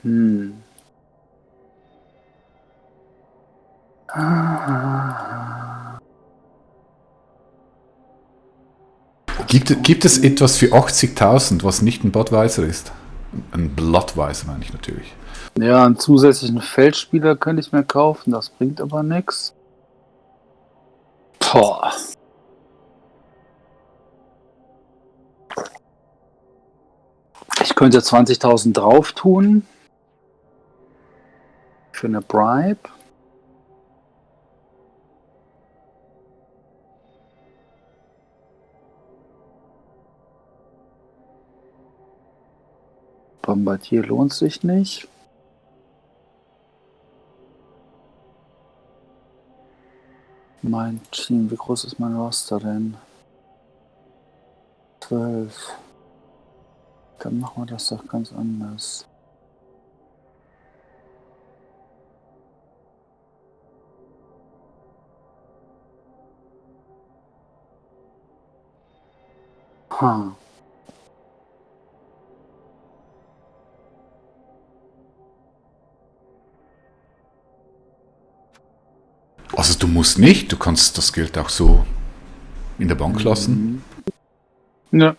Hm. Gibt es etwas für 80.000, was nicht ein Budweiser ist? Ein Bloodweiser meine ich natürlich. Ja, einen zusätzlichen Feldspieler könnte ich mir kaufen, das bringt aber nichts. Boah. Ich könnte 20.000 drauf tun. Für eine Bribe. Bombardier lohnt sich nicht. Mein Team, wie groß ist mein Roster denn? 12. Dann machen wir das doch ganz anders. Ha. Also du musst nicht, du kannst das Geld auch so in der Bank lassen. Ne,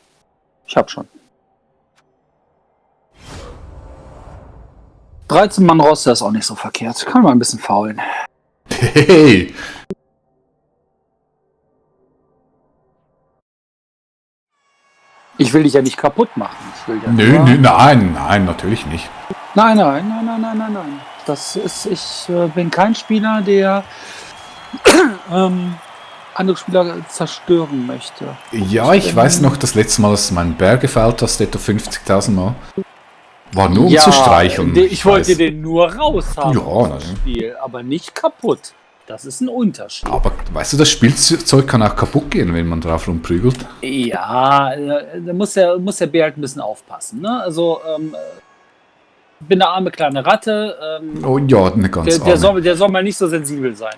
ich hab schon. 13 Mann Roster ist auch nicht so verkehrt. Kann man ein bisschen faulen. Hey! Ich will dich ja nicht kaputt machen. Ich will ja Nein, natürlich nicht. Nein. Das ist, ich bin kein Spieler, der andere Spieler zerstören möchte. Ja, ich weiß noch, das letzte Mal, dass mein Bär gefällt hast, etwa 50.000 Mal. War nur um zu streicheln. Ich wollte den nur raus haben Ja, aus dem Spiel, aber nicht kaputt. Das ist ein Unterschied. Aber weißt du, das Spielzeug kann auch kaputt gehen, wenn man drauf rumprügelt. Ja, da muss der Bär halt ein bisschen aufpassen. Ne? Also, bin eine arme kleine Ratte. Oh ja, eine ganz arme. Der soll mal nicht so sensibel sein.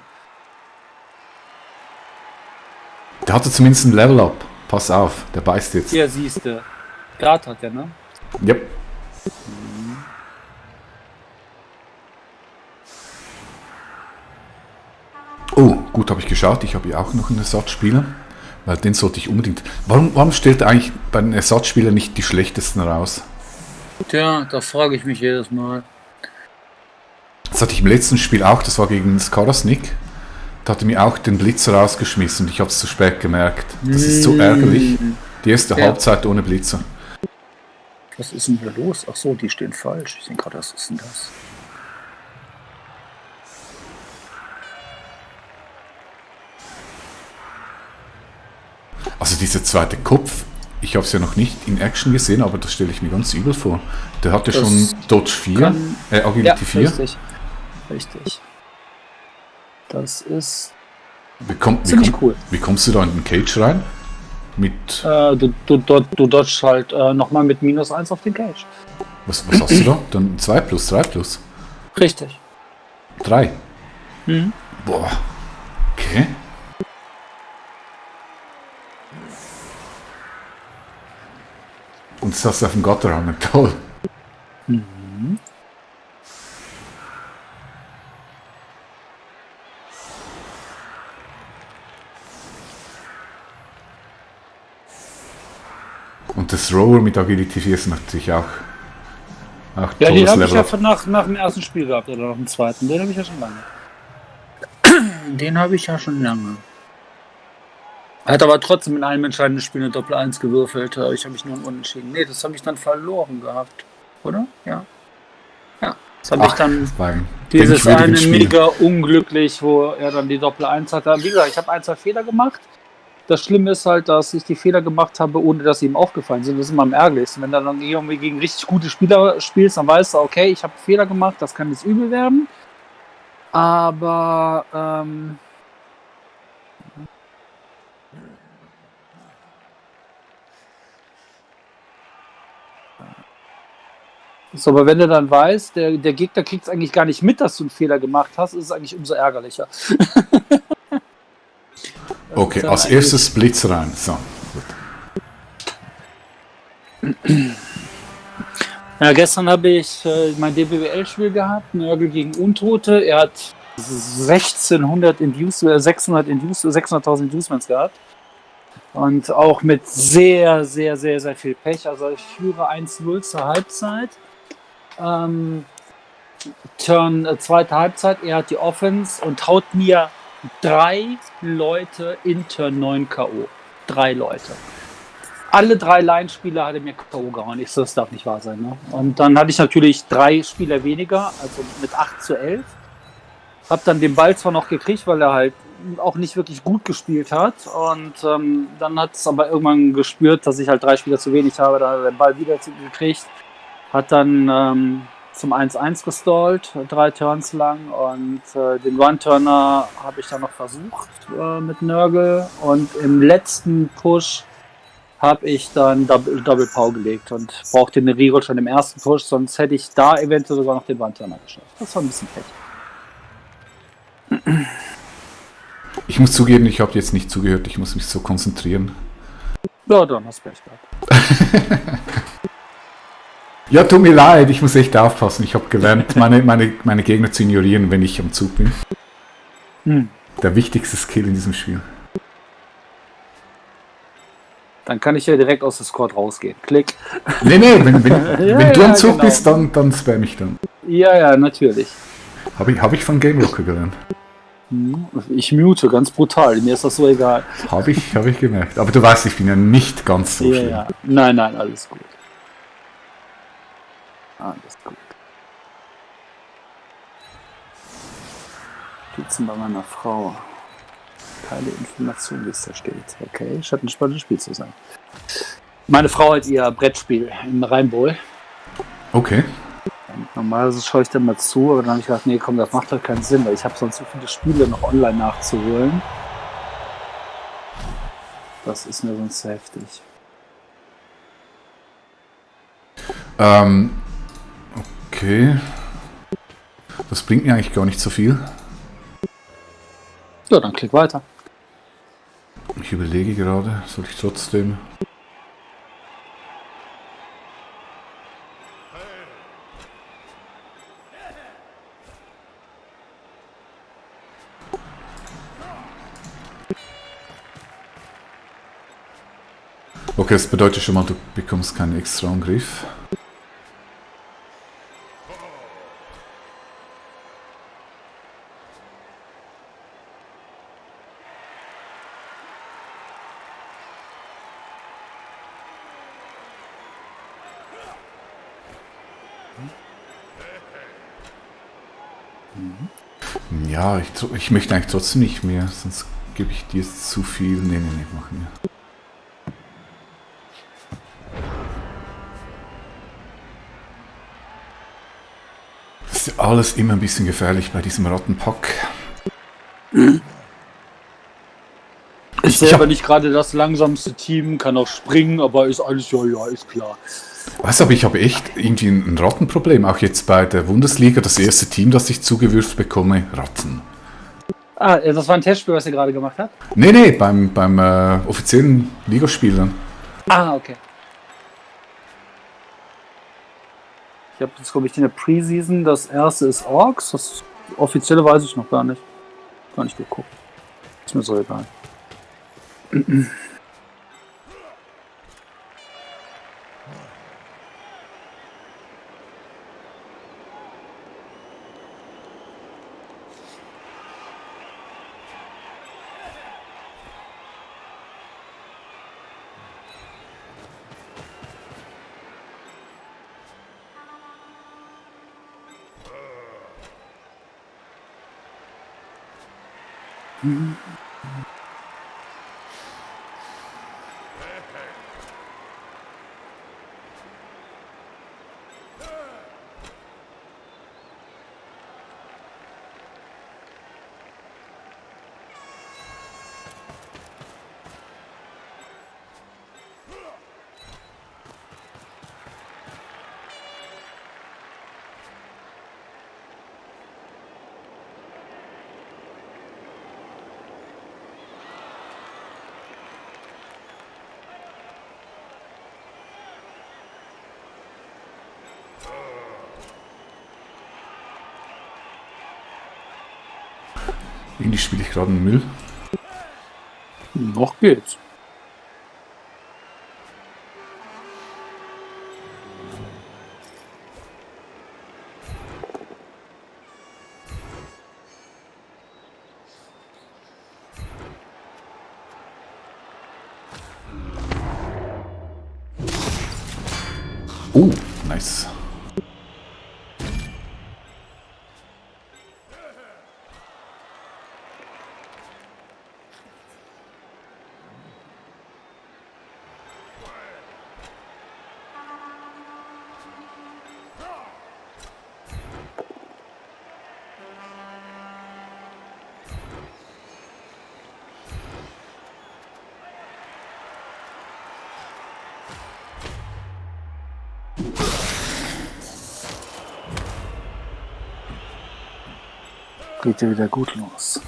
Der hatte zumindest ein Level-Up. Pass auf, der beißt jetzt. Hier siehst du. Grad hat der, ne? Yep. Oh, gut, habe ich geschaut. Ich habe ja auch noch einen Ersatzspieler. Weil den sollte ich unbedingt... Warum stellt er eigentlich bei den Ersatzspielern nicht die schlechtesten raus? Tja, da frage ich mich jedes Mal. Das hatte ich im letzten Spiel auch. Das war gegen Skarasnik. Da hat er mir auch den Blitzer rausgeschmissen und ich habe es zu spät gemerkt. Das ist so ärgerlich. Die erste Halbzeit ohne Blitzer. Was ist denn hier los? Ach so, die stehen falsch. Ich denke gerade, was ist denn das? Also dieser zweite Kopf, ich habe es ja noch nicht in Action gesehen, aber das stelle ich mir ganz übel vor. Der hatte Das schon Dodge 4, Agility 4. Richtig. Das ist Ziemlich cool. Wie kommst du da in den Cage rein? Mit... Du dodgst halt nochmal mit -1 auf den Cage. Was hast du da? Dann 2 plus, 3 plus? Richtig. 3? Boah. Okay. Und das hast du auf dem Gatterhang. Toll. Und das Rover mit Agility 4 ist natürlich auch Ja, den habe ich Level. ja nach dem ersten Spiel gehabt oder nach dem zweiten. Den habe ich ja schon lange. Hat aber trotzdem in einem entscheidenden Spiel eine Doppel-1 gewürfelt. Ich habe mich nur unentschieden. Nee, das habe ich dann verloren gehabt. Oder? Ja. Ja. Das habe ich dann. Dieses eine mega unglücklich, wo er dann die Doppel-1 hatte. Wie gesagt, ich habe 1, 2 Fehler gemacht. Das Schlimme ist halt, dass ich die Fehler gemacht habe, ohne dass sie ihm aufgefallen sind. Das ist immer am ärgerlichsten. Wenn du dann irgendwie gegen richtig gute Spieler spielst, dann weißt du, okay, ich habe Fehler gemacht, das kann jetzt übel werden. Aber so, aber wenn du dann weißt, der Gegner kriegt es eigentlich gar nicht mit, dass du einen Fehler gemacht hast, ist es eigentlich umso ärgerlicher. Okay, als erstes Blitz rein. So, gut. Ja, gestern habe ich mein DBWL-Spiel gehabt, Nörgel gegen Untote. Er hat 1600 600.000 Inducements gehabt. Und auch mit sehr, sehr, sehr, sehr viel Pech. Also ich führe 1-0 zur Halbzeit. Zweite Halbzeit, er hat die Offense und haut mir 3 Leute in Turn 9 K.O. 3 Leute. Alle 3 Line-Spieler hat er mir K.O. gehauen. Ich so, das darf nicht wahr sein. Ne? Und dann hatte ich natürlich 3 Spieler weniger, also mit 8-11. Hab dann den Ball zwar noch gekriegt, weil er halt auch nicht wirklich gut gespielt hat. Und dann hat es aber irgendwann gespürt, dass ich halt 3 Spieler zu wenig habe. Da hat er den Ball wieder gekriegt. Hat dann zum 1-1 gestallt, 3 Turns lang. Und den One-Turner habe ich dann noch versucht mit Nörgel. Und im letzten Push habe ich dann Double Pow gelegt und brauchte eine Reroll schon im ersten Push, sonst hätte ich da eventuell sogar noch den One-Turner geschafft. Das war ein bisschen Pech. Ich muss zugeben, ich habe jetzt nicht zugehört, ich muss mich so konzentrieren. Ja, dann hast du Pech gehabt. Ja, tut mir leid, ich muss echt aufpassen. Ich habe gelernt, meine Gegner zu ignorieren, wenn ich am Zug bin. Der wichtigste Skill in diesem Spiel. Dann kann ich ja direkt aus dem Squad rausgehen. Klick. Nee, wenn du am Zug bist, dann spam ich dann. Ja, natürlich. Hab ich von Game Rocker gelernt. Ich mute, ganz brutal. Mir ist das so egal. Hab ich gemerkt. Aber du weißt, ich bin ja nicht ganz so schlimm. Ja. Nein, alles gut. Alles gut. Geht's denn bei meiner Frau? Keine Information, wie es da steht. Okay, scheint ein spannendes Spiel zu sein. Meine Frau hat ihr Brettspiel im Rheinbowl. Okay. Normalerweise schaue ich dann mal zu, aber dann habe ich gedacht, nee, komm, das macht halt keinen Sinn, weil ich habe sonst so viele Spiele noch online nachzuholen. Das ist mir sonst zu heftig. Okay. Das bringt mir eigentlich gar nicht so viel. Ja, dann klick weiter. Ich überlege gerade, soll ich trotzdem... Okay, das bedeutet schon mal, du bekommst keinen extra Angriff. Ja, ich möchte eigentlich trotzdem nicht mehr, sonst gebe ich dir zu viel. Nee, machen wir. Das ist alles immer ein bisschen gefährlich bei diesem Rattenpack. Ist selber nicht gerade das langsamste Team, kann auch springen, aber ist alles, ja, ist klar. Weißt du, aber ich habe echt irgendwie ein Rattenproblem. Auch jetzt bei der Bundesliga, das erste Team, das ich zugewürft bekomme, Ratten. Ah, das war ein Testspiel, was ihr gerade gemacht habt? Nee, beim offiziellen Ligaspiel dann. Ah, okay. Ich habe jetzt, glaube ich, in der Preseason, das erste ist Orks, das offizielle weiß ich noch gar nicht. Gar nicht geguckt. Ist mir so egal. Irgendwie spiele ich gerade einen Müll. Noch geht's. Oh, nice. Geht ja wieder gut los.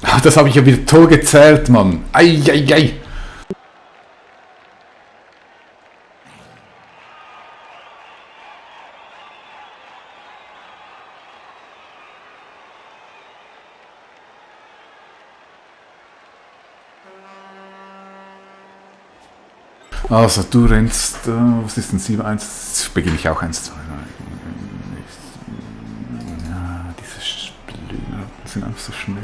Ach, das habe ich ja wieder toll gezählt, Mann. Ei. Also, du rennst, was ist denn 7-1? Jetzt beginne ich auch 1-2. Ja, diese Spieler sind einfach so schnell.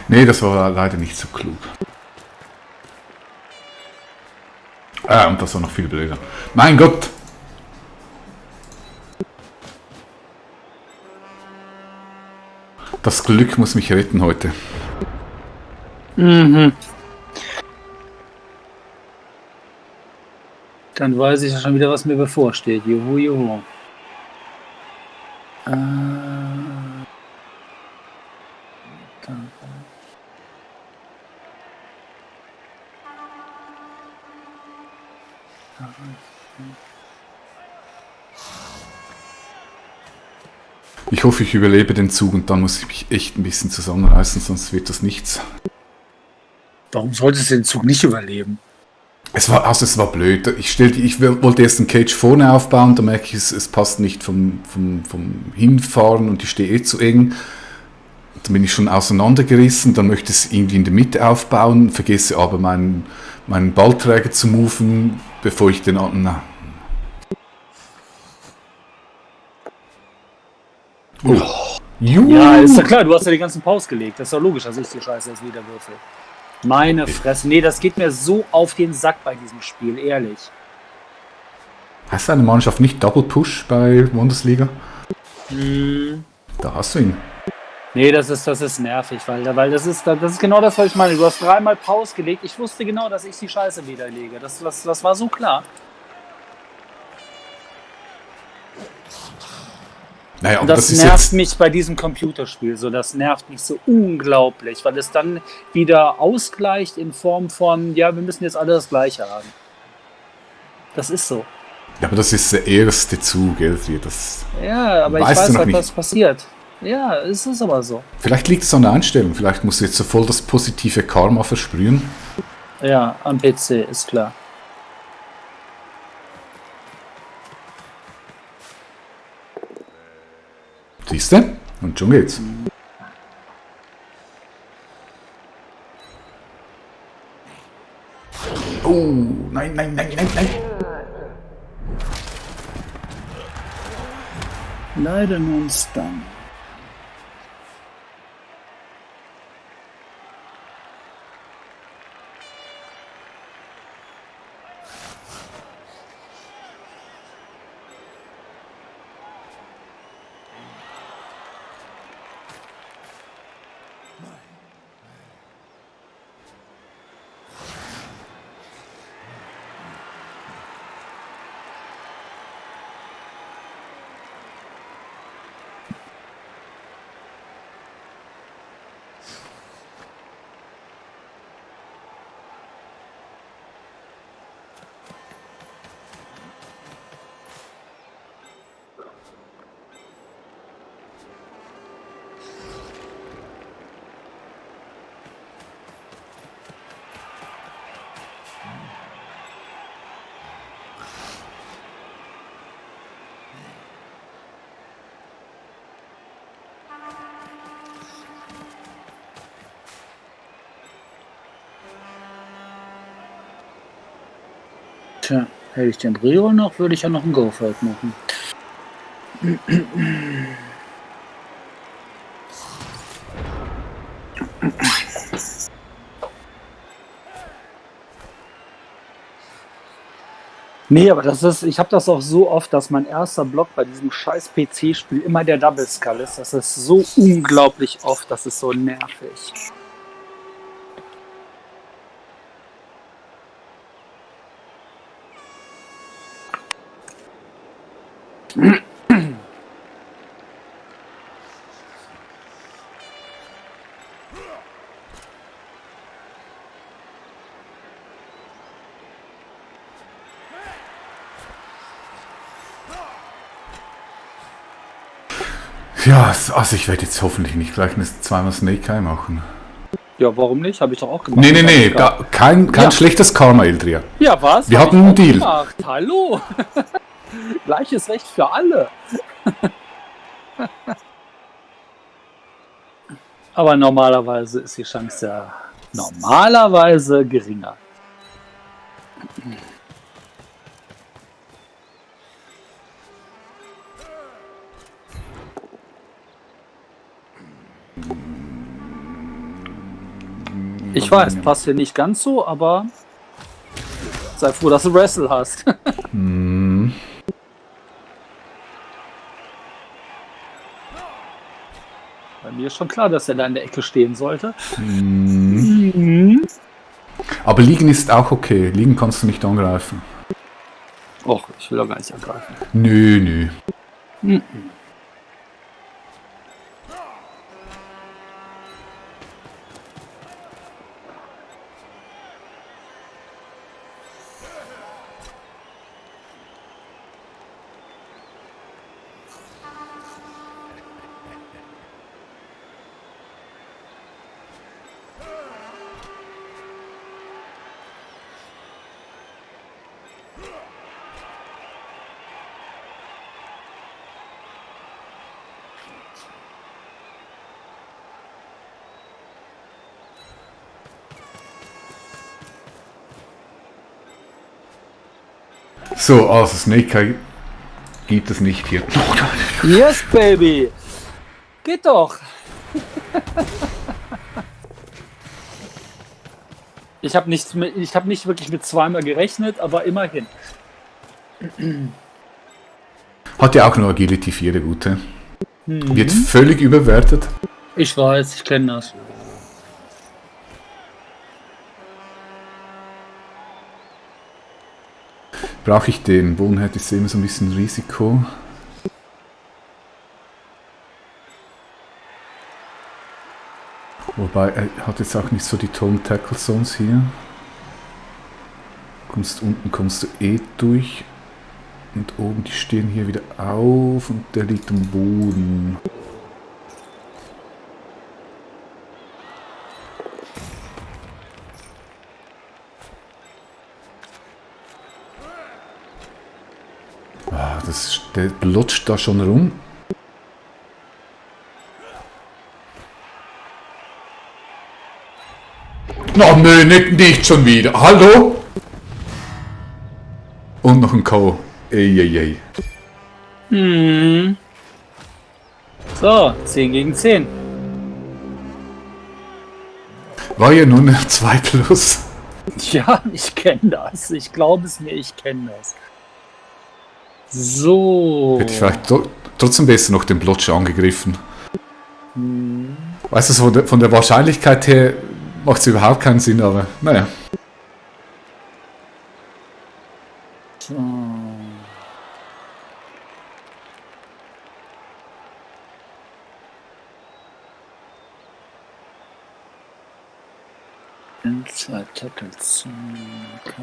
Nee, das war leider nicht so klug. Und das war noch viel blöder. Mein Gott! Das Glück muss mich retten heute. Mhm. Dann weiß ich ja schon wieder, was mir bevorsteht. Juhu, juhu. Ich hoffe, ich überlebe den Zug und dann muss ich mich echt ein bisschen zusammenreißen, sonst wird das nichts. Warum solltest du den Zug nicht überleben? Es war blöd. Ich wollte erst einen Cage vorne aufbauen, da merke ich, es passt nicht vom Hinfahren und ich stehe eh zu eng. Dann bin ich schon auseinandergerissen, dann möchte ich es irgendwie in der Mitte aufbauen, vergesse aber meinen Ballträger zu moven, bevor ich den anderen... Oh. Ja, ist ja klar, du hast ja die ganzen Pause gelegt. Das ist doch logisch, dass ich die Scheiße jetzt wieder würfel. Meine Fresse. Nee, das geht mir so auf den Sack bei diesem Spiel, ehrlich. Hast du eine Mannschaft nicht Double Push bei Bundesliga? Hm. Da hast du ihn. Nee, das ist nervig, weil das ist genau das, was ich meine. Du hast 3-mal Pause gelegt. Ich wusste genau, dass ich die Scheiße widerlege. Das war so klar. Naja, Und aber das ist nervt jetzt... mich bei diesem Computerspiel so. Das nervt mich so unglaublich, weil es dann wieder ausgleicht in Form von, ja, wir müssen jetzt alle das Gleiche haben. Das ist so. Ja, aber das ist der erste Zug, irgendwie. Das Ja, aber ich weißt du weiß noch halt, nicht. was passiert. Ja, es ist aber so. Vielleicht liegt es an der Einstellung. Vielleicht musst du jetzt so voll das positive Karma versprühen. Ja, am PC, ist klar. Siehst du? Und schon geht's. Oh, nein. Leider nur ein Stun. Tja, hätte ich den Brio noch, würde ich ja noch ein Go-Fight machen. Nee, aber ich habe das auch so oft, dass mein erster Block bei diesem scheiß PC-Spiel immer der Double Skull ist. Das ist so unglaublich oft, das ist so nervig. Ja, also ich werde jetzt hoffentlich nicht gleich zweimal Snake Eye machen. Ja, warum nicht? Habe ich doch auch gemacht. Nee, kein Ja. schlechtes Karma, Eldria. Ja, was? Wir Hab hatten ich einen auch Deal. gemacht. Hallo. Gleiches Recht für alle. Aber normalerweise ist die Chance ja normalerweise geringer. Ich weiß, passt dir nicht ganz so, aber sei froh, dass du Wrestle hast. Bei mir ist schon klar, dass er da in der Ecke stehen sollte. Aber liegen ist auch okay. Liegen kannst du nicht angreifen. Och, ich will doch gar nicht angreifen. Nö. So, also Snake Eye gibt es nicht hier. Yes, baby! Geht doch! Ich habe nicht wirklich mit zweimal gerechnet, aber immerhin. Hat ja auch nur Agility 4, der gute. Wird völlig überwertet. Ich weiß, ich kenne das. Brauche ich den? Bonehead ist immer so ein bisschen Risiko. Wobei, er hat jetzt auch nicht so die tollen Tackle Zones hier. Unten kommst du eh durch. Und oben, die stehen hier wieder auf und der liegt am Boden. Ah, der lutscht da schon rum. Oh nö, nicht schon wieder. Hallo? Und noch ein K.O. Ey. So, 10 gegen 10. War ja nur eine 2 plus. Ja, ich kenne das. Ich glaube es mir, ich kenne das. So. Hätte ich vielleicht trotzdem besser noch den Blotsch angegriffen. Weißt du, von der Wahrscheinlichkeit her macht es überhaupt keinen Sinn, aber naja. So. In 2 Tackles. Okay.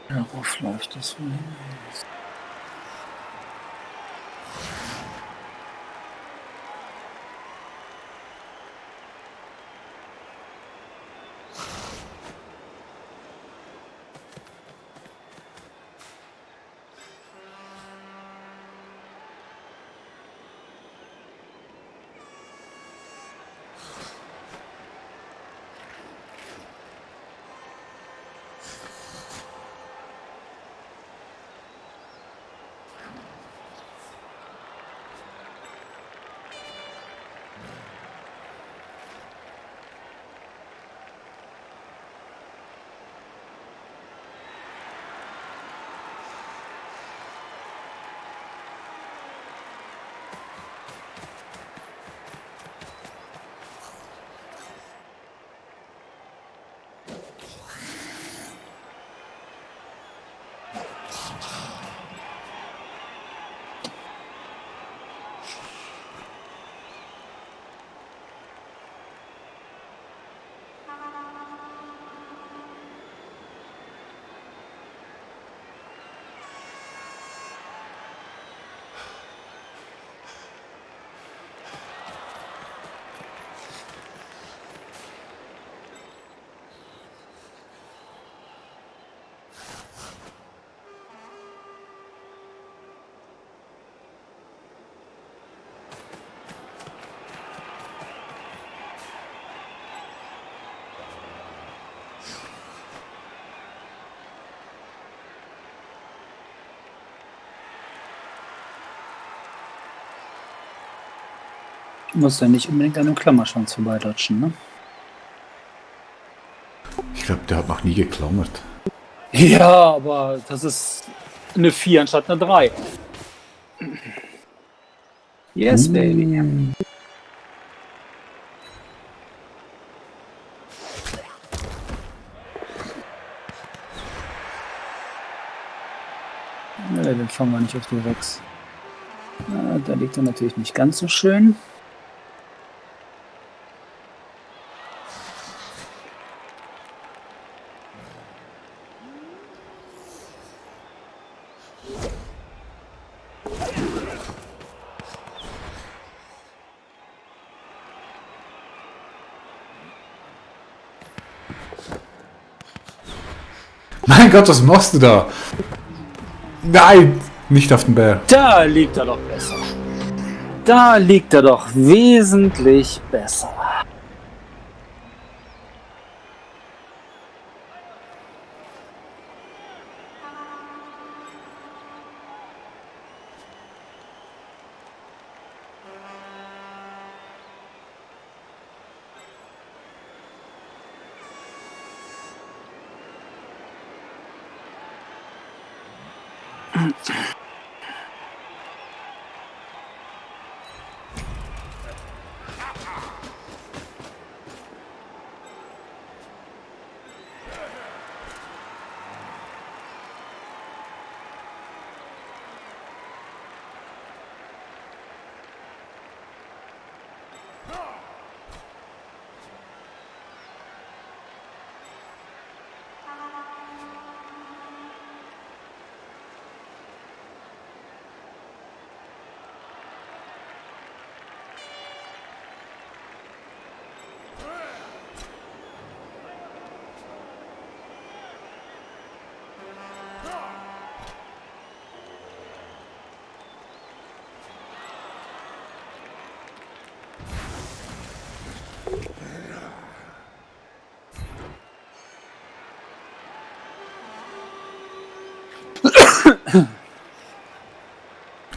Darauf läuft das wohl hin. Muss ja nicht unbedingt an einem Klammerschwanz vorbeidotschen, ne? Ich glaube, der hat noch nie geklammert. Ja, aber das ist eine 4 anstatt eine 3. Yes, baby. Ne, den fangen wir nicht auf die 6. Da liegt er natürlich nicht ganz so schön. Mein Gott, was machst du da? Nein, nicht auf den Bär. Da liegt er doch besser. Da liegt er doch wesentlich besser.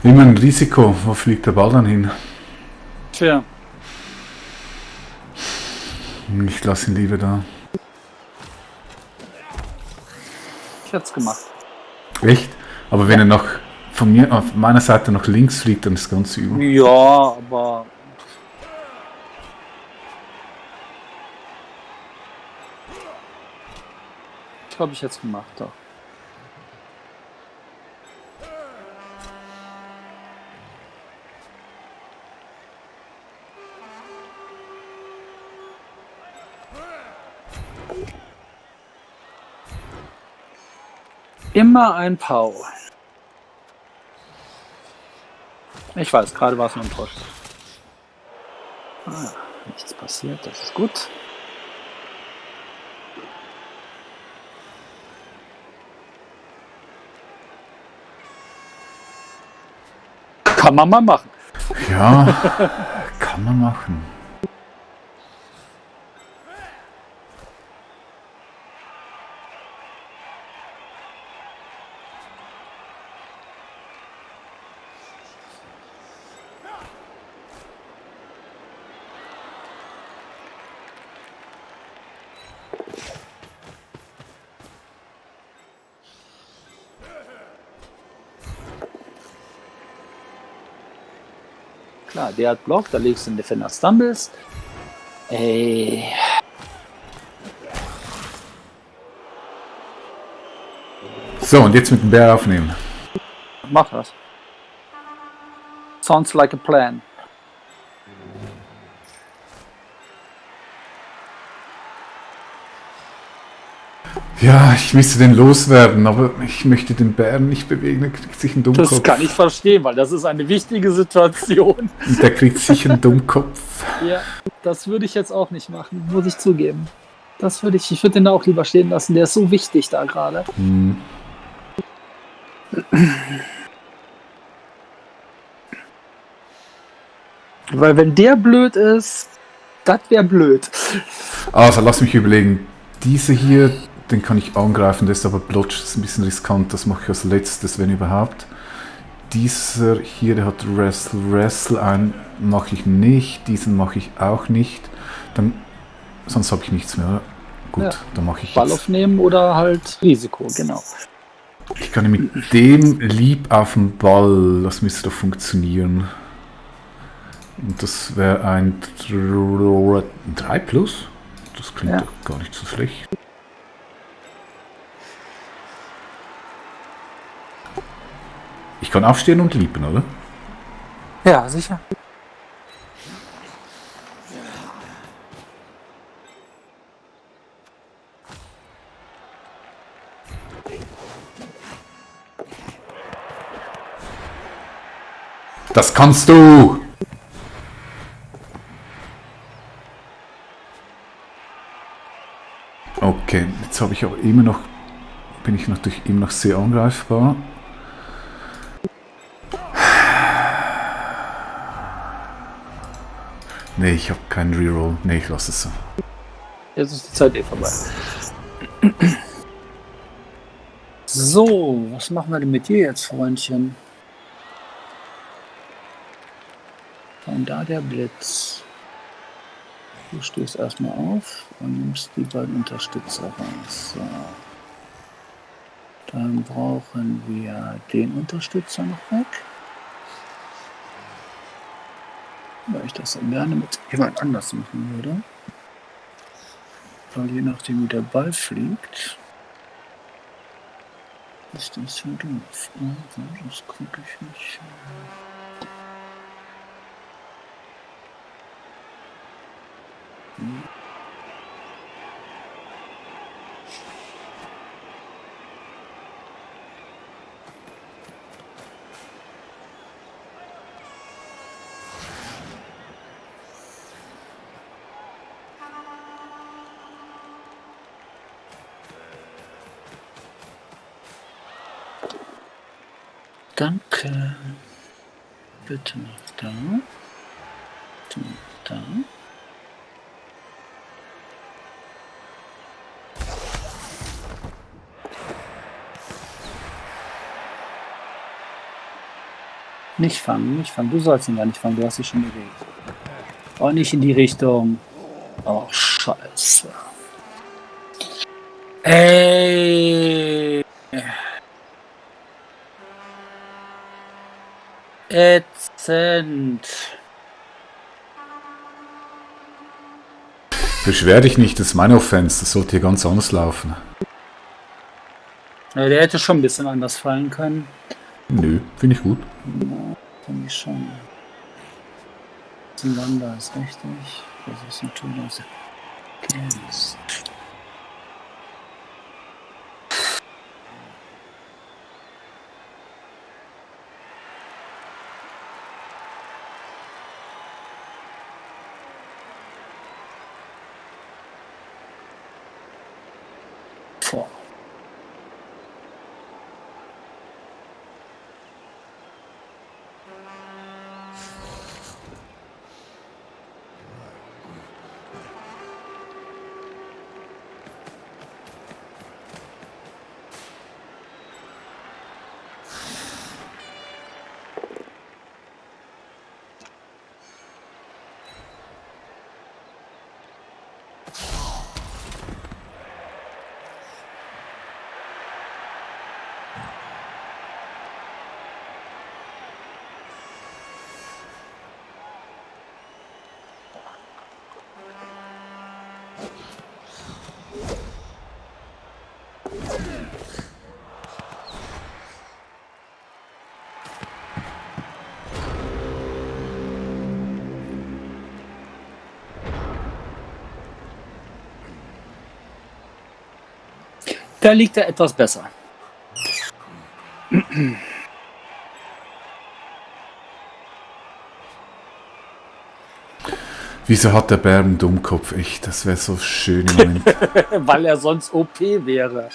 Immer ein Risiko. Wo fliegt der Ball dann hin? Tja. Ich lasse ihn lieber da. Ich hätte es gemacht. Echt? Aber wenn er noch von mir, auf meiner Seite nach links fliegt, dann ist das ganz übel. Ja, aber habe ich jetzt gemacht, doch. Immer ein Pau. Ich weiß, gerade war es nur ein Push. Nichts passiert, das ist gut. Kann man mal machen. Ja, kann man machen. Klar, der hat Block, da legst du den Defender Stumbles. Ey. So, und jetzt mit dem Bär aufnehmen. Mach das. Sounds like a plan. Ja, ich müsste den loswerden, aber ich möchte den Bären nicht bewegen, der kriegt sich einen Dummkopf. Das kann ich verstehen, weil das ist eine wichtige Situation. Und der kriegt sicher einen Dummkopf. Ja, das würde ich jetzt auch nicht machen, muss ich zugeben. Ich würde den da auch lieber stehen lassen, der ist so wichtig da gerade. Weil wenn der blöd ist, das wäre blöd. Also lass mich überlegen. Diese hier, den kann ich angreifen, der ist aber Blotch, das ist ein bisschen riskant, das mache ich als letztes, wenn überhaupt. Dieser hier, der hat Wrestle, einen mache ich nicht, diesen mache ich auch nicht. Dann, sonst habe ich nichts mehr. Gut, Ja. dann mache ich Ball jetzt. aufnehmen oder halt Risiko, genau. Ich kann mit dem lieb auf den Ball, das müsste doch funktionieren. Und das wäre ein 3 plus? Das klingt Ja. doch gar nicht so schlecht. Ich kann aufstehen und lieben, oder? Ja, sicher. Das kannst du! Okay, jetzt habe ich aber immer noch, bin ich natürlich immer noch sehr angreifbar. Nee, ich habe keinen Reroll. Nee, ich lasse es so. Jetzt ist die Zeit eh vorbei. So, was machen wir denn mit dir jetzt, Freundchen? Und da der Blitz. Du stehst erstmal auf und nimmst die beiden Unterstützer raus. So. Dann brauchen wir den Unterstützer noch weg. Weil ich das dann gerne mit jemand anders machen würde. Weil je nachdem wie der Ball fliegt, ist das ja doof. Das kriege ich nicht. Danke. Bitte noch da. Bitte noch da. Nicht fangen, nicht fangen. Du sollst ihn gar nicht fangen, du hast dich schon bewegt. Auch nicht in die Richtung. Oh, scheiße. Ey. Ätzend. Beschwer dich nicht, das ist meine Offense, das sollte hier ganz anders laufen. Ja, der hätte schon ein bisschen anders fallen können. Nö, finde ich gut. Ja, finde ich schon. Zingander ist richtig. Das ist natürlich Games. Boah. Da liegt er etwas besser. Wieso hat der Bär einen Dummkopf? Echt, das wäre so schön im Moment. Weil er sonst OP wäre.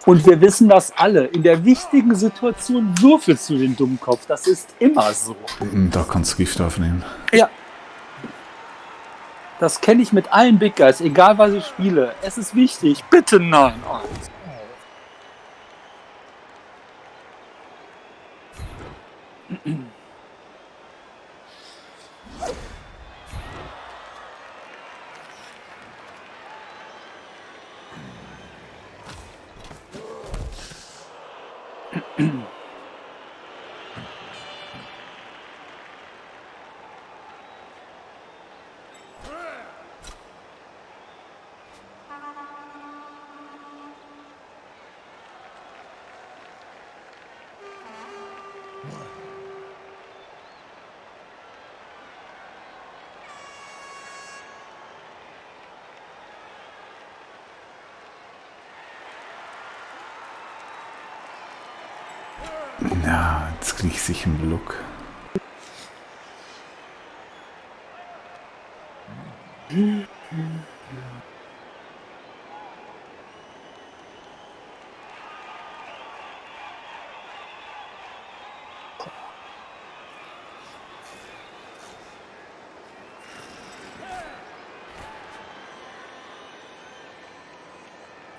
Und wir wissen das alle. In der wichtigen Situation würfelst du den Dummkopf. Das ist immer so. Da kannst du Gift aufnehmen. Ja. Das kenne ich mit allen Big Guys, egal was ich spiele. Es ist wichtig. Bitte nein. Oh. Ja, jetzt kriege ich sich im Block.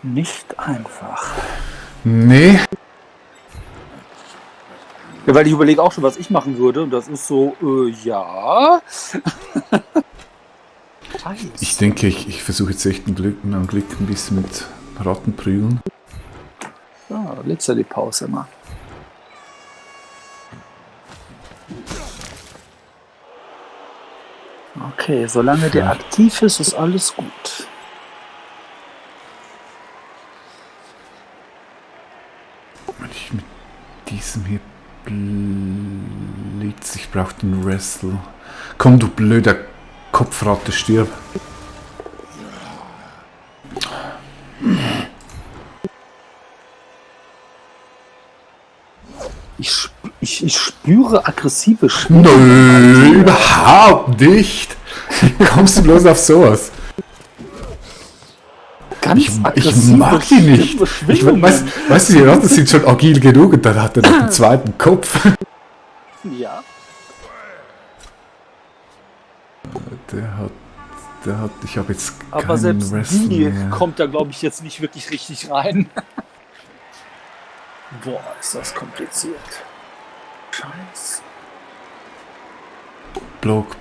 Nicht einfach. Nee. Ja, weil ich überlege auch schon, was ich machen würde. Und das ist so, ja. Ich denke, ich versuche jetzt echt mein Glück ein bisschen mit Ratten prügeln. Ja, letzter die Pause mal. Okay, solange der aktiv ist, ist alles gut. Wenn ich mit diesem hier blitz, ich brauche den Wrestle. Komm, du blöder Kopfratte, stirb. Ich spüre aggressive Schwingung. Nö, überhaupt nicht. Wie kommst du bloß auf sowas? Ich mag die nicht. Weißt du, die Ratten sind schon agil genug und dann hat er noch einen zweiten Kopf. Ja. Der hat, ich habe jetzt Aber keinen selbst Wrestling die mehr. kommt da, glaube ich, jetzt nicht wirklich richtig rein. Boah, ist das kompliziert. Scheiße. Block.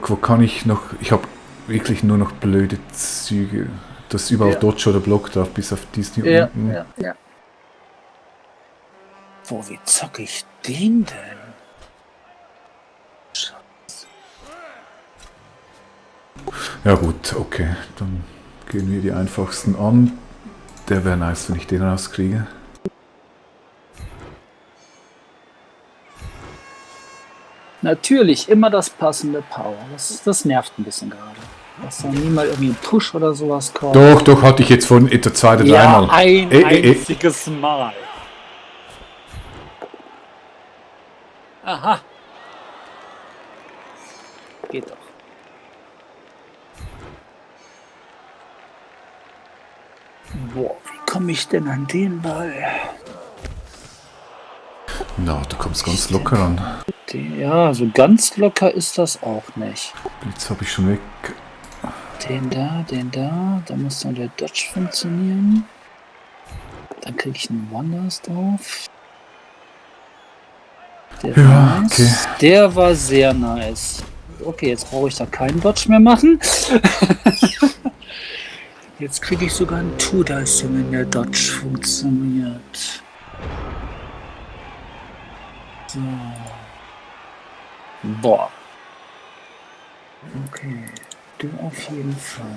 Wo kann ich noch? Ich habe wirklich nur noch blöde Züge. Das ist überall Dodge oder Block drauf, bis auf diesen hier unten. Ja. Wo, wie zocke ich den denn? Scheiße. Ja gut, okay. Dann gehen wir die einfachsten an. Der wäre nice, wenn ich den rauskriege. Natürlich immer das passende Power. Das nervt ein bisschen gerade. Dass da nie mal irgendwie ein Push oder sowas kommt. Doch, hatte ich jetzt von etwa 2 oder 3 Ja, Mal. ein einziges Mal. Aha. Geht doch. Boah, wie komme ich denn an den Ball? Na, du kommst ganz locker ran. Ja, so ganz locker ist das auch nicht. Jetzt habe ich schon weg. Den da. Da muss dann der Dodge funktionieren. Dann kriege ich einen Wonders drauf. Der war Ja, nice. okay. Der war sehr nice. Okay, jetzt brauche ich da keinen Dodge mehr machen. Jetzt kriege ich sogar einen Two-Dice, wenn der Dodge funktioniert. So. Boah. Okay. Du auf jeden Fall.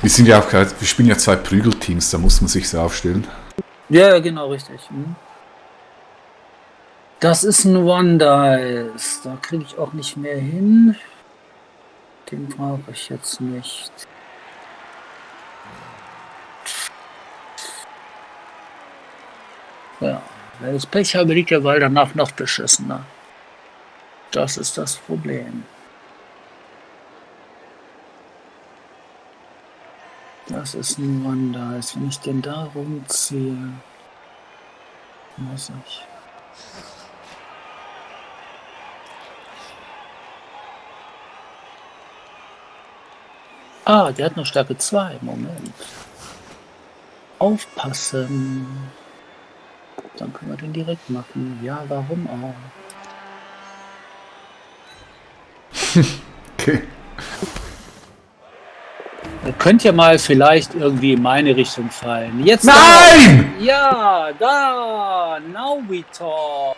Wir sind ja auch, wir spielen ja 2 Prügelteams, da muss man sich so aufstellen. Ja, genau, richtig. Das ist ein One-Dice. Da kriege ich auch nicht mehr hin. Den brauche ich jetzt nicht. Ja, wenn ich Pech habe, liegt der Ball danach noch beschissener. Das ist das Problem. Das ist ein One-Dice. Wenn ich den da rumziehe, muss ich. Ah, der hat noch Stärke 2. Moment. Aufpassen. Dann können wir den direkt machen. Ja, warum auch? Okay. Ihr könnt ja mal vielleicht irgendwie in meine Richtung fallen. Jetzt Nein! Da. Ja, da! Now we talk.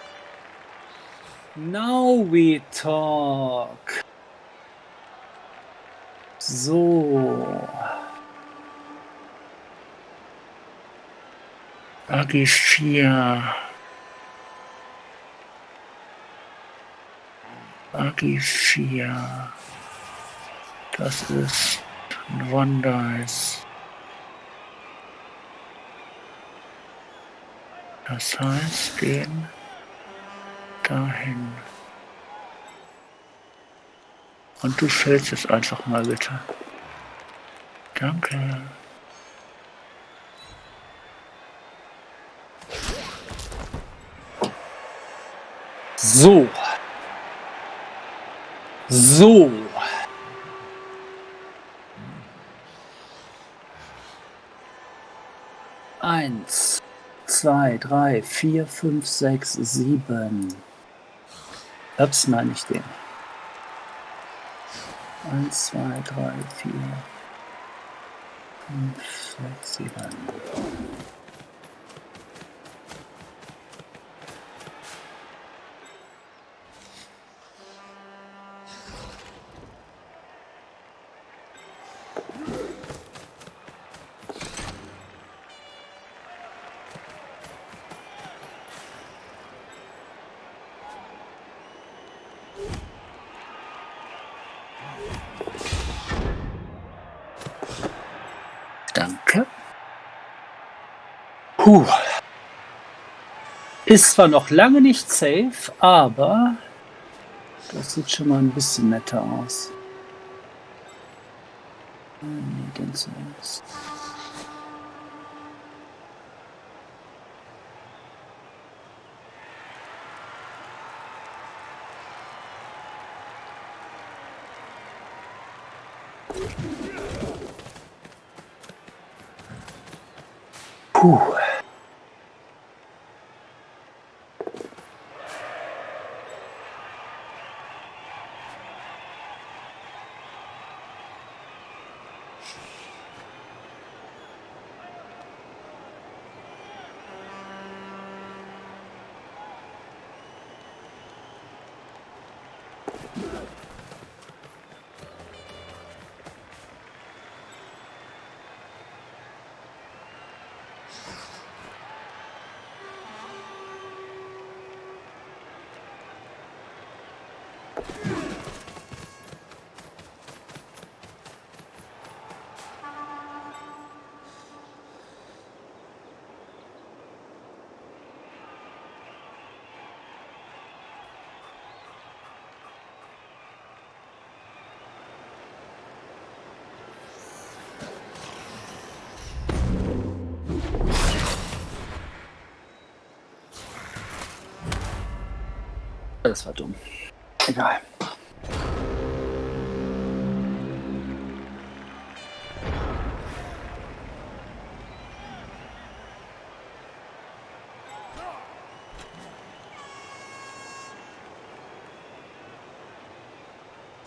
Now we talk. So. Agi 4. Agi 4. Das ist ein One-Dice. Das heißt, den dahin. Und du fällst jetzt einfach mal bitte. Danke. So. So. Eins, 2, 3, 4, 5, 6, 7. Ups, nein, nicht den. 1, 2, 3, 4, 5, 6, 7. Danke. Puh. Ist zwar noch lange nicht safe, aber das sieht schon mal ein bisschen netter aus. Nee, den zuerst. Puh. Das war dumm. Egal.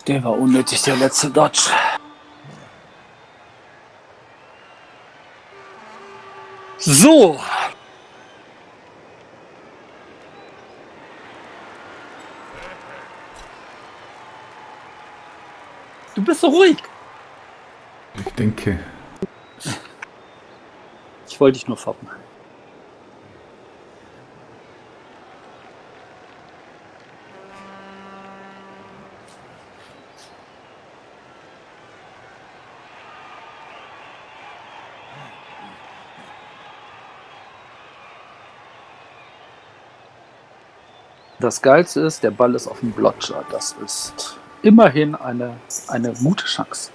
Der war unnötig, der letzte Dodge. So. Du bist so ruhig. Ich denke. Ich wollte dich nur foppen. Das Geilste ist, der Ball ist auf dem Blotcher. Das ist immerhin eine gute Chance.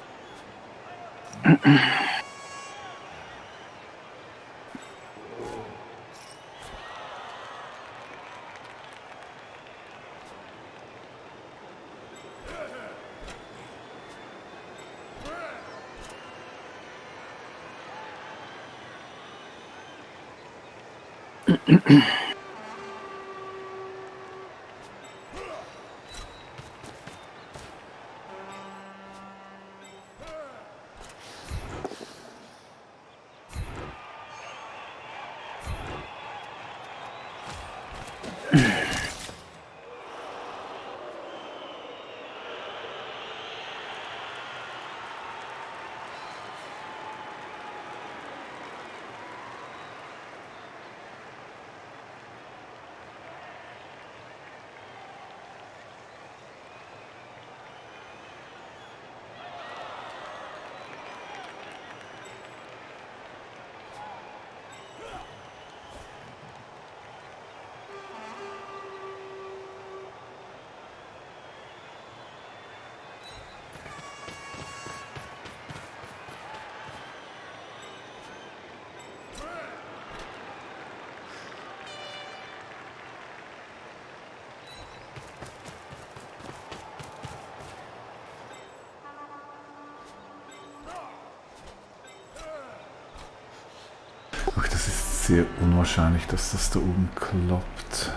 Ach, das ist sehr unwahrscheinlich, dass das da oben klappt.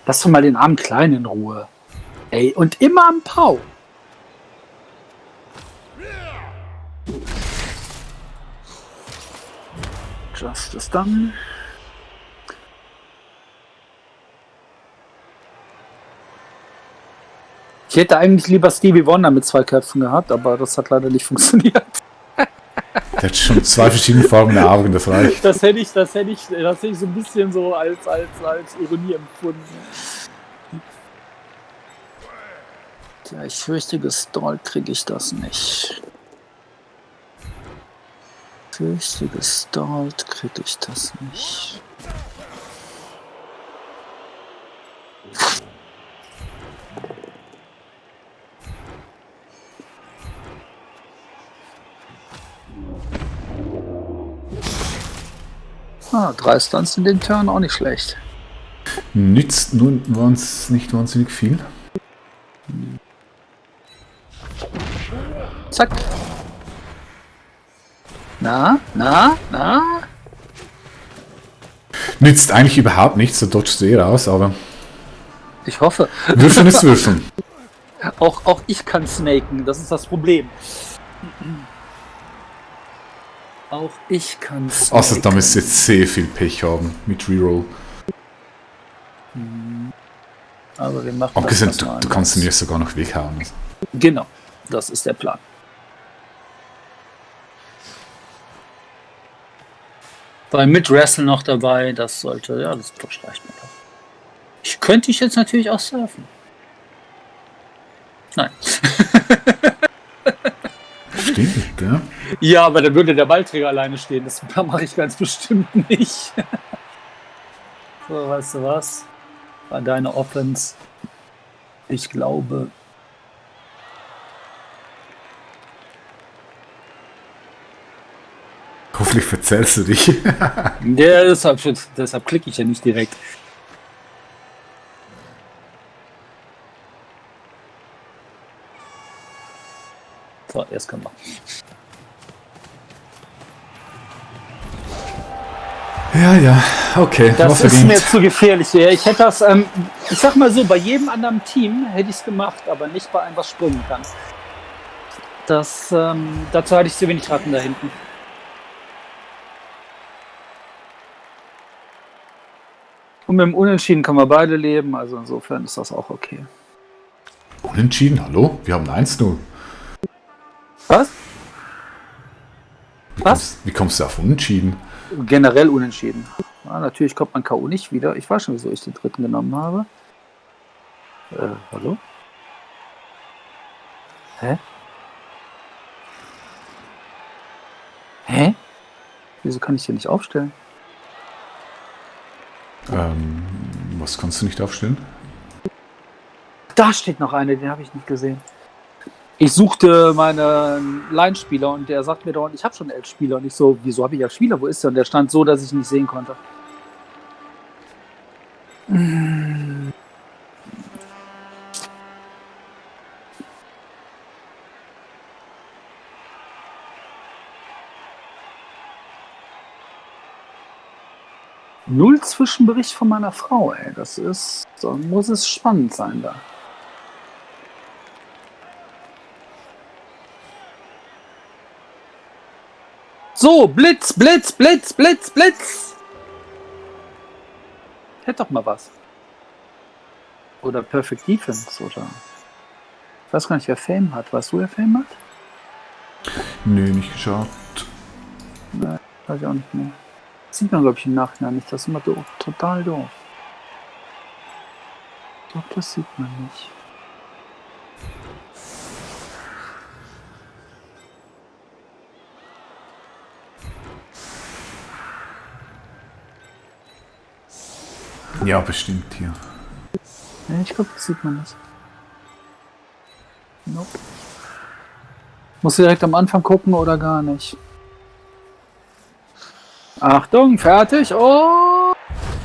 Lass doch mal den armen Kleinen in Ruhe. Ey, und immer am Pau. Justice dann. Ich hätte eigentlich lieber Stevie Wonder mit 2 Köpfen gehabt, aber das hat leider nicht funktioniert. Der hat schon 2 verschiedene Farben der Augen, das reicht. Das hätte ich so ein bisschen so als Ironie empfunden. Tja, ich fürchte, gestallt kriege ich das nicht. Ah, 3 Stunts in den Turn, auch nicht schlecht. Nützt nun nicht wahnsinnig viel. Zack. Na? Nützt eigentlich überhaupt nichts, so dodgst du raus, aber Ich hoffe. Würfeln ist Würfeln. Auch ich kann snaken, das ist das Problem. Auch ich kann es. Also da müsst ihr jetzt sehr viel Pech haben mit Reroll. Aber wir machen Abgesehen, das mal du kannst ihn anders. jetzt sogar noch weghauen. Genau, das ist der Plan. Weil mit Wrestle noch dabei, das sollte, ja, das reicht mir doch. Ich könnte dich jetzt natürlich auch surfen. Nein. Stimmt, ja. Ja, aber dann würde der Ballträger alleine stehen. Das mache ich ganz bestimmt nicht. So, weißt du was? War deine Offense. Ich glaube. Hoffentlich verzählst du dich. Ja, deshalb klicke ich ja nicht direkt. So, erst können wir. Ja, okay. Das ist mir zu gefährlich. Ich hätte das, ich sag mal so, bei jedem anderen Team hätte ich es gemacht, aber nicht bei einem, was springen kann. Das, dazu hatte ich zu wenig Ratten da hinten. Und mit dem Unentschieden können wir beide leben, also insofern ist das auch okay. Unentschieden? Hallo? Wir haben 1-0. Was? Was? Wie kommst du auf Unentschieden? Generell unentschieden. Ja, natürlich kommt man K.O. nicht wieder. Ich weiß schon, wieso ich den dritten genommen habe. Hallo? Hä? Hä? Wieso kann ich hier nicht aufstellen? Was kannst du nicht aufstellen? Da steht noch eine, den habe ich nicht gesehen. Ich suchte meinen Line-Spieler und der sagt mir doch, ich habe schon 11 Spieler. Und ich so, wieso habe ich ja Spieler? Wo ist der? Und der stand so, dass ich ihn nicht sehen konnte. Null Zwischenbericht von meiner Frau, ey. Das ist, so muss es spannend sein da. So, Blitz, Blitz, Blitz, Blitz, Blitz. Hätte doch mal was. Oder Perfect Defense, oder? Ich weiß gar nicht, wer Fame hat. Weißt du, wer Fame hat? Nö, nicht geschaut. Nein, weiß ich auch nicht mehr. Das sieht man, glaube ich, im Nachhinein nicht. Das ist immer doof. Total doof. Ich glaube, das sieht man nicht. Ja, bestimmt hier. Ja, ich glaube, das sieht man nicht. Nope. Musst du direkt am Anfang gucken oder gar nicht? Achtung, fertig und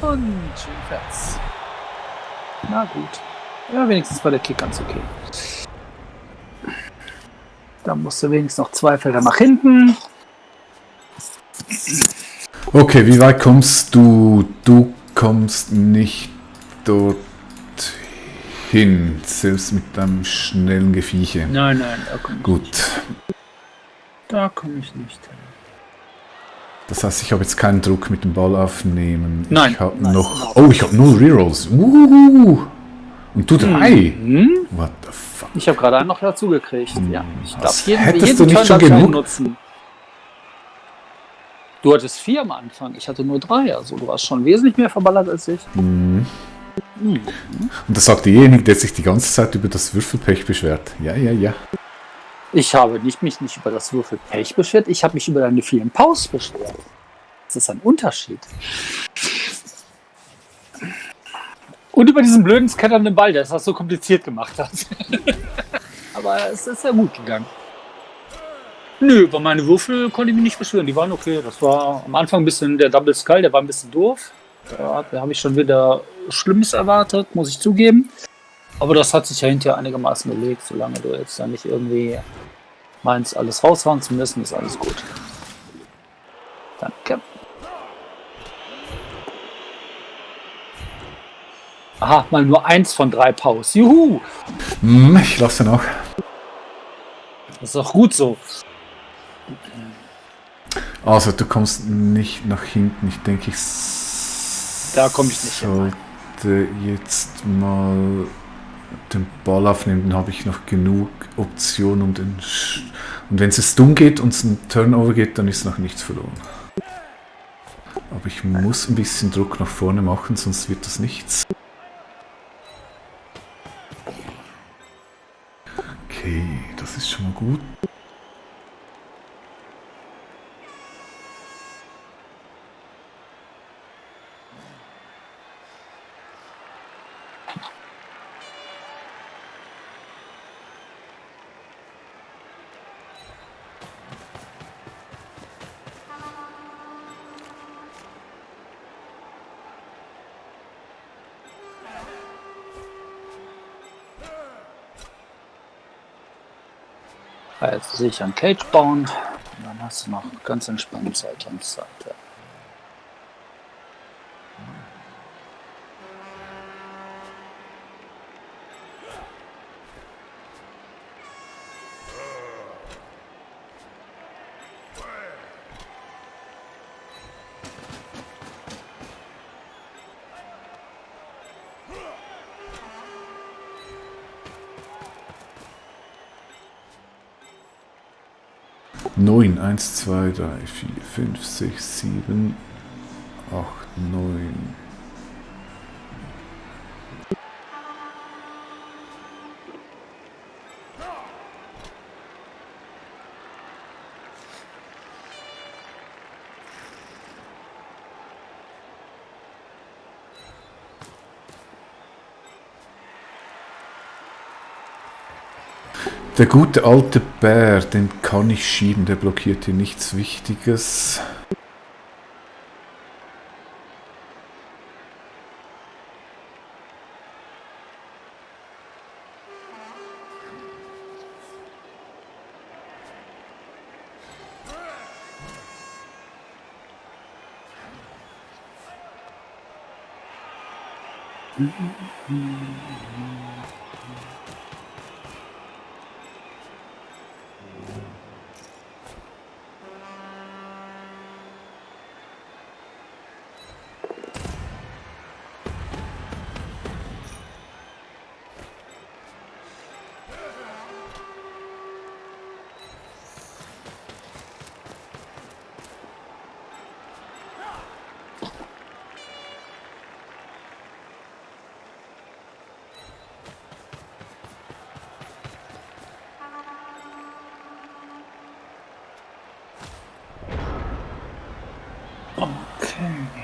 schön fest. Na gut. Ja, wenigstens war der Kick ganz okay. Da musst du wenigstens noch 2 Felder nach hinten. Okay, wie weit kommst du? Du kommst nicht dorthin, selbst mit deinem schnellen Gefieche. Nein, da komme ich Gut. nicht. Da komme ich nicht hin. Das heißt, ich habe jetzt keinen Druck mit dem Ball aufnehmen. Nein, Ich habe nein, noch. Oh, ich habe 0 Rerolls. Und du 3. What the fuck? Ich habe gerade einen noch dazu gekriegt. Ja, ich darf Hättest du nicht Turn schon darf ich genug? nutzen. Du hattest 4 am Anfang, ich hatte nur 3. Also du warst schon wesentlich mehr verballert als ich. Und das sagt derjenige, der sich die ganze Zeit über das Würfelpech beschwert. Ja. Ich habe mich nicht über das Würfelpech beschwert, ich habe mich über deine vielen Paus beschwert. Das ist ein Unterschied. Und über diesen blöden scatternden Ball, der es das so kompliziert gemacht hat. Aber es ist ja gut gegangen. Nö, über meine Würfel konnte ich mich nicht beschweren. Die waren okay. Das war am Anfang ein bisschen der Double Skull, der war ein bisschen doof. Da habe ich schon wieder Schlimmes erwartet, muss ich zugeben. Aber das hat sich ja hinterher einigermaßen gelegt. Solange du jetzt da nicht irgendwie meinst, alles raushauen zu müssen, ist alles gut. Danke. Aha, mal nur 1 von 3 Paus. Juhu! Ich lasse noch. Das ist doch gut so. Also du kommst nicht nach hinten. Ich denke, Da komme ich nicht hin. Nein. sollte jetzt mal den Ball aufnehmen, dann habe ich noch genug Optionen, um den... Und wenn es dumm geht und es ein Turnover geht, dann ist noch nichts verloren. Aber ich muss ein bisschen Druck nach vorne machen, sonst wird das nichts. Okay, das ist schon mal gut. Jetzt sehe ich einen Cage bauen. Und dann hast du noch ganz entspannt Zeit und Zeit. Ja. Neun, 1, 2, 3, 4, 5, 6, 7, 8, 9. Der gute alte Bär, den kann ich schieben, der blockiert hier nichts Wichtiges. Okay.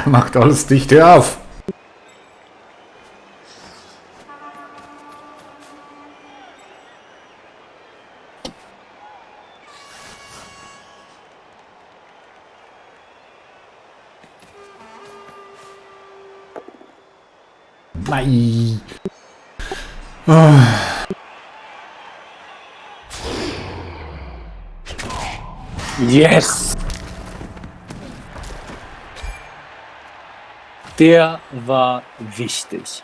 Macht alles dicht, hör auf! Nein! Yes! Der war wichtig.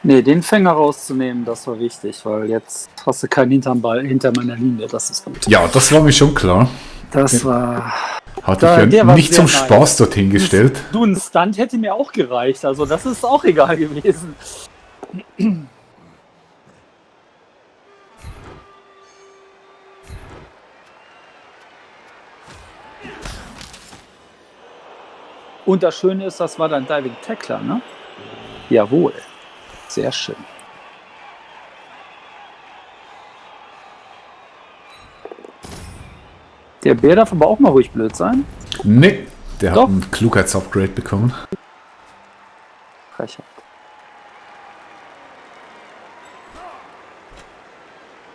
Nee, den Fänger rauszunehmen, das war wichtig, weil jetzt hast du keinen hinterm Ball hinter meiner Linie, das ist gut. Ja, das war mir schon klar. Das war... Hatte Da- ich der ja war nicht sehr zum nice. Spaß dorthin gestellt. Du, ein Stunt hätte mir auch gereicht, also das ist auch egal gewesen. Und das Schöne ist, das war dann Diving Tackler, ne? Jawohl. Sehr schön. Der Bär darf aber auch mal ruhig blöd sein. Nee, der Doch. hat ein Klugheitsupgrade bekommen. Frechheit.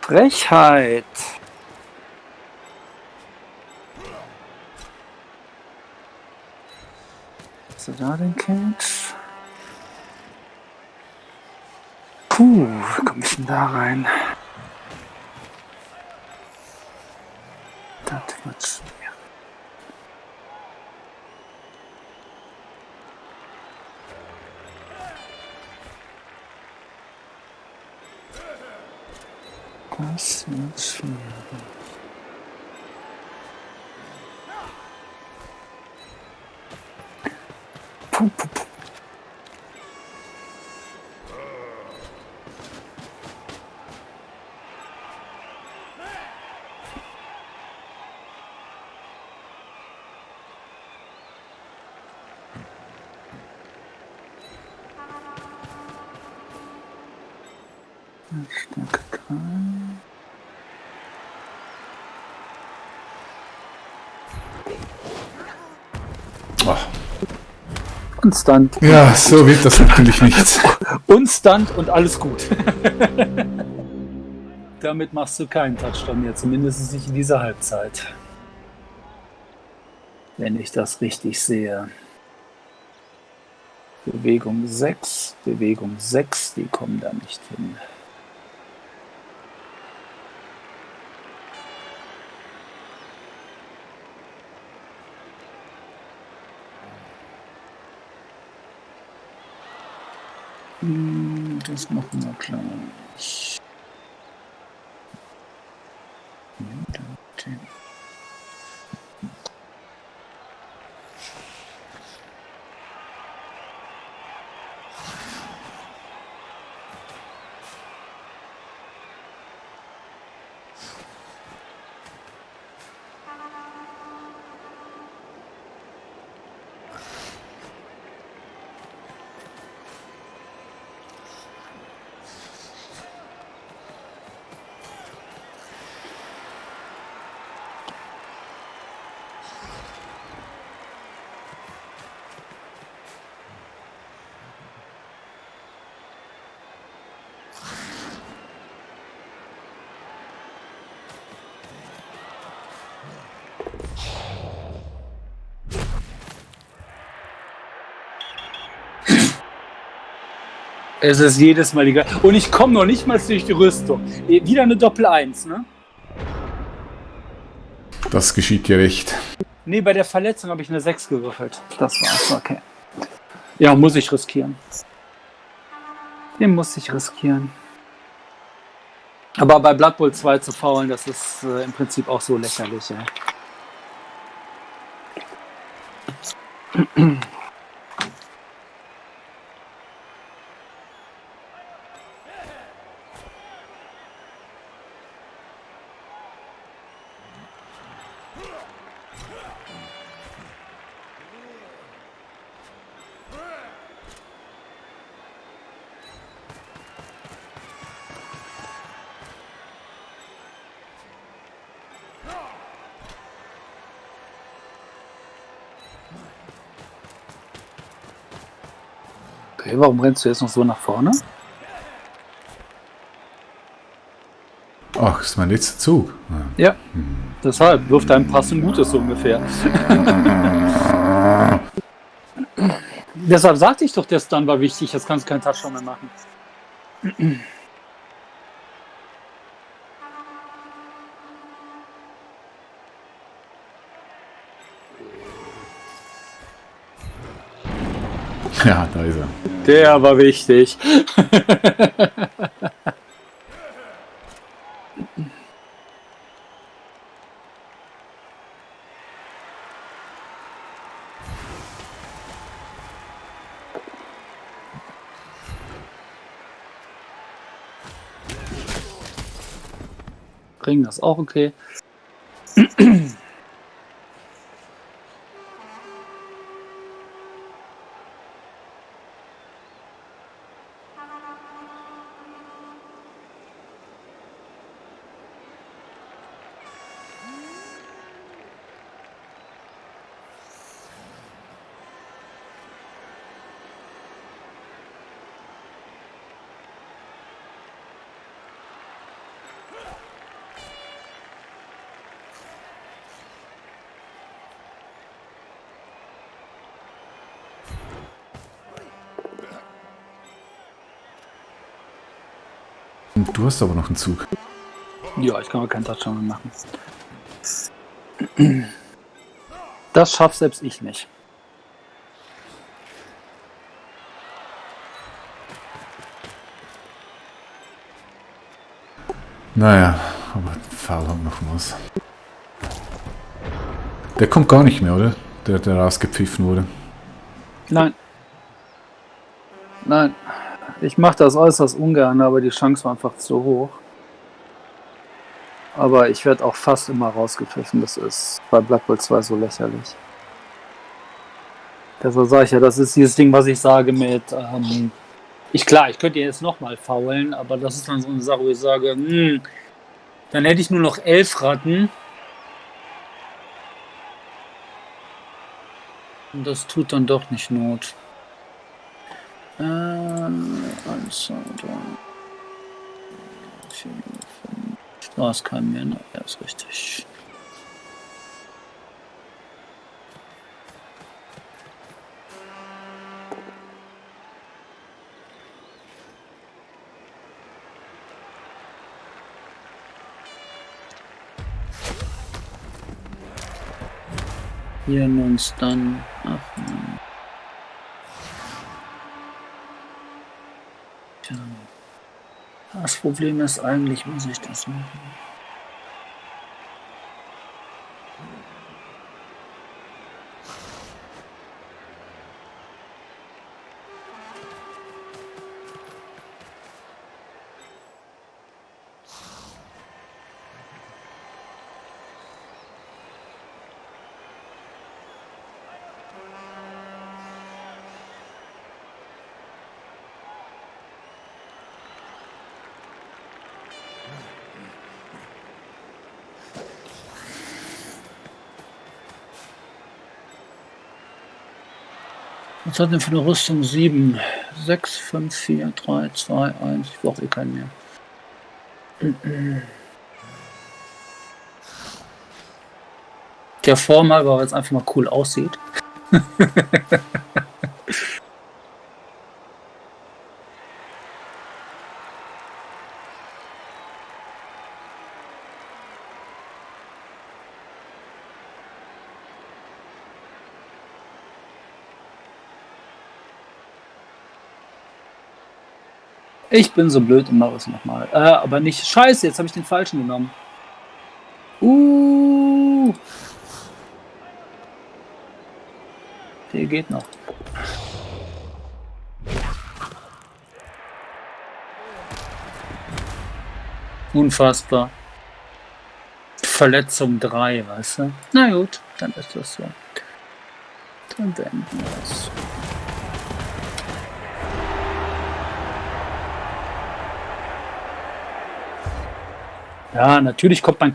Frechheit. Hast du da den Catch? Puh, wie komme ich denn da rein? Das wird schwer. Das wird schwer. Puh, puh, puh. Stärke 3. Oh. Und Stunt. Ja, so wird das natürlich nichts. Und Stunt und alles gut. Damit machst du keinen Touchdown mehr, zumindest nicht in dieser Halbzeit. Wenn ich das richtig sehe. Bewegung 6, die kommen da nicht hin. Das machen wir gleich. Es ist jedes Mal die gleiche. Und ich komme noch nicht mal durch die Rüstung. Wieder eine Doppel-1, ne? Das geschieht dir recht. Nee, bei der Verletzung habe ich eine 6 gewürfelt. Das war's, okay. Ja, muss ich riskieren. Den muss ich riskieren. Aber bei Blood Bowl 2 zu faulen, das ist im Prinzip auch so lächerlich, ja. Okay, warum rennst du jetzt noch so nach vorne? Ach, das ist mein letzter Zug. Ja, deshalb wirft dein Pass ein Gutes so ungefähr. Deshalb sagte ich doch, der Stun war wichtig, jetzt kannst du keinen Touchdown mehr machen. Ja, da ist er. Der war wichtig. Ring, das ist auch okay. Du hast aber noch einen Zug. Ja, ich kann aber keinen Touchdown mehr machen. Das schafft selbst ich nicht. Naja, aber Foul hat noch was. Der kommt gar nicht mehr, oder? Der rausgepfiffen wurde. Nein. Nein. Ich mache das äußerst ungern, aber die Chance war einfach zu hoch. Aber ich werde auch fast immer rausgepfiffen. Das ist bei Blood Bowl 2 so lächerlich. Deshalb sage ich ja, das ist dieses Ding, was ich sage mit... ich könnte jetzt nochmal faulen, aber das ist dann so eine Sache, wo ich sage, dann hätte ich nur noch 11 Ratten. Und das tut dann doch nicht Not. 1, 2, 3, 4, 5. Da ist kein mehr, ne? Ja, ist richtig. Hier uns dann. Ach, Mann. Tja. Das Problem ist eigentlich, muss ich das machen. Was hat denn für eine Rüstung? 7, 6, 5, 4, 3, 2, 1. Ich brauche eh keinen mehr. Der Form halber, weil es einfach mal cool aussieht. Ich bin so blöd und mache es nochmal. Aber nicht. Scheiße, jetzt habe ich den falschen genommen. Der geht noch. Unfassbar. Verletzung 3, weißt du? Na gut, dann ist das so. Dann beenden wir es. Ja, natürlich kommt man